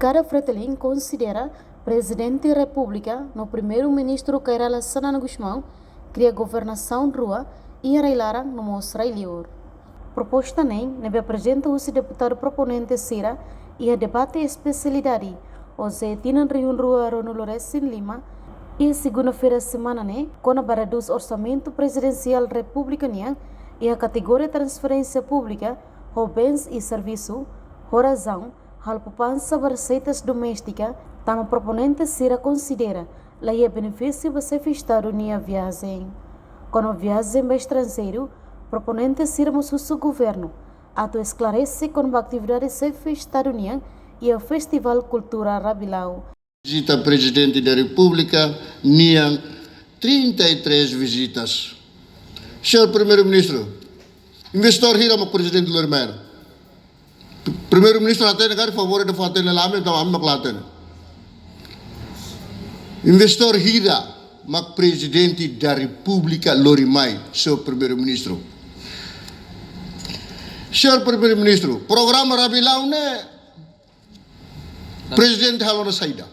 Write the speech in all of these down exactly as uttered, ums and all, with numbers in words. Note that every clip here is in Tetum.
kada Fretilin konsidera Prezidente Repúblika no Primeiru-Ministru Kay Rala Xanana Gusmão kria governasaun rua, iha rai-laran no mós rai-liur. Proposta ne'e ne'ebé aprezenta husi deputadu proponente sira iha debate espesialidade, hosi tinan rihun rua ruanulu resin lima, iha segunda-feira semana ne'e, kona-ba redús orsamentu prezidensiál Repúblika nian iha kategoria transferénsia públika ho bens i servisu, ho razaun halo poupansa ba reseitas doméstika, tanba proponente sira konsidera la iha benefísiu ba xefe Estadu nia viajen. Kona-ba viajen ba estranjeiru, proponente sira mós husu governu atu esklarese kona-ba atividade xefe Estadu nian iha Festivál Kultura Rabilau. Vizita Prezidente da Repúblika nian trinta e três vizitas. Señór Primeiru-Ministru, investidór hira mak prezidente lori mai ona? Primeiru-Ministru hatene karik, favór ida fó hatene, la ami, entaun ami mak la hatene. Investidór hira mak Prezidente da Repúblika lori mai, señór Primeiru-Ministru? Señór Primeiru-Ministru, programa Rabilau ne'e Prezidente halo ona saida?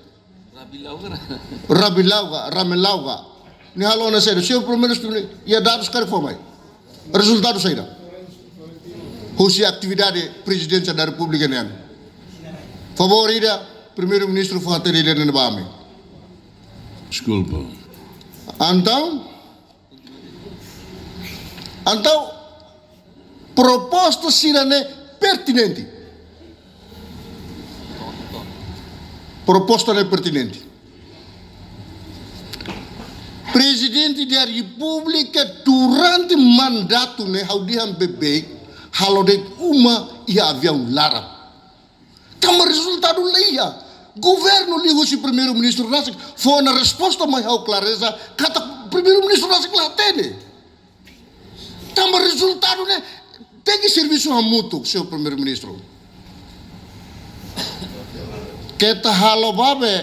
Rabilau ka? Rabilau ka, Ramelau ka. Nia halo ona saida? Señór Primeiru-Ministru, nia dadus karik fó mai. Rezultadu saida husi atividade Prezidénsia da Repúblika nian? Favór ida, Primeiru-Ministru fó hatene ida-ne'e ba ami. Deskulpa. Entaun, entaun, proposta sira-ne'e pertinente. Proposta ne'e pertinente. Prezidente da Repúblika durante mandatu ne'e, ha'u dehan beibeik, halo de'it uma iha aviaun laran. Tanba rezultadu la iha. Governu liuhusi Primeiru-Ministru rasik fó ona resposta mai ha'u klareza katak Primeiru-Ministru rasik la hatene. Tanba rezultadu ne'e tenke servisu hamutuk, señór Primeiru-Ministru. Keta halo ba be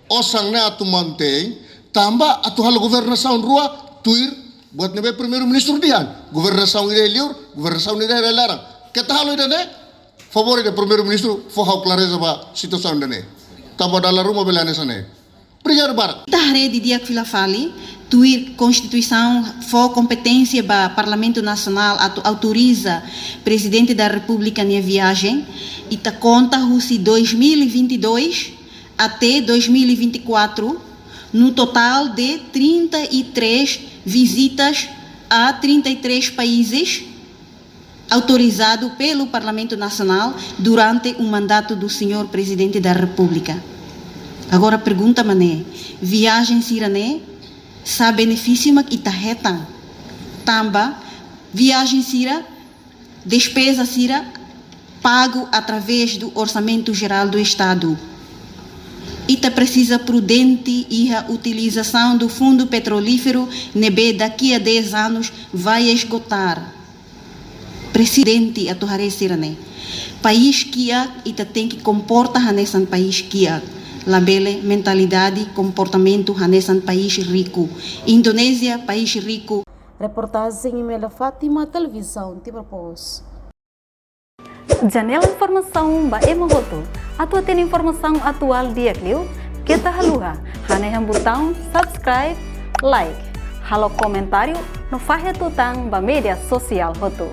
osan ne'e atu mantein, tanba atu halo governasaun rua tuir buat ne'ebé Primeiru-Ministru dehan. Governasaun ida iha liur, governasaun ida iha laran. Keta halo ida-ne'e, favór ida, Primeiru-Ministru fó ha'u klareza ba situasaun ida-ne'e. Tanba dala ruma bele hanesan ne'e. Obrigadu barak. Ita haree didi'ak fila fali, tuir Konstituisaun fó kompeténsia ba Parlamentu Nasionál atu autoriza Prezidente da Repúblika nia viajen, ita konta husi dois mil e vinte e dois até dois mil e vinte e quatro, no total de trinta e três visitas a trinta e três países, autorizado pelo Parlamento Nacional durante o mandato do senhor Presidente da República. Agora pergunta mak ne'e, viajen sira-ne'e, sá benefísiu mak ita hetan? Tanba viajen sira, despeza sira, pago através do Orçamento Geral do Estado. Ita presiza prudente iha utilizasaun do fundo petrolífero ne'ebé daqui a dez anos vai esgotar. Prezidente, atu haree sira-ne'e. País kiak ita tenke komporta hanesan país kiak. Labele mentalidade, komportamentu hanesan país riku. Indonézia, país riku. Reportajen Imelda Fátima, Televizaun Timor Post. Janela informasaun ba ema hotu. Atu hatene informasaun atuál di'ak liu, keta haluha hanehan butaun subscribe, like, halo komentáriu no fahe tutan ba média sosiál hotu.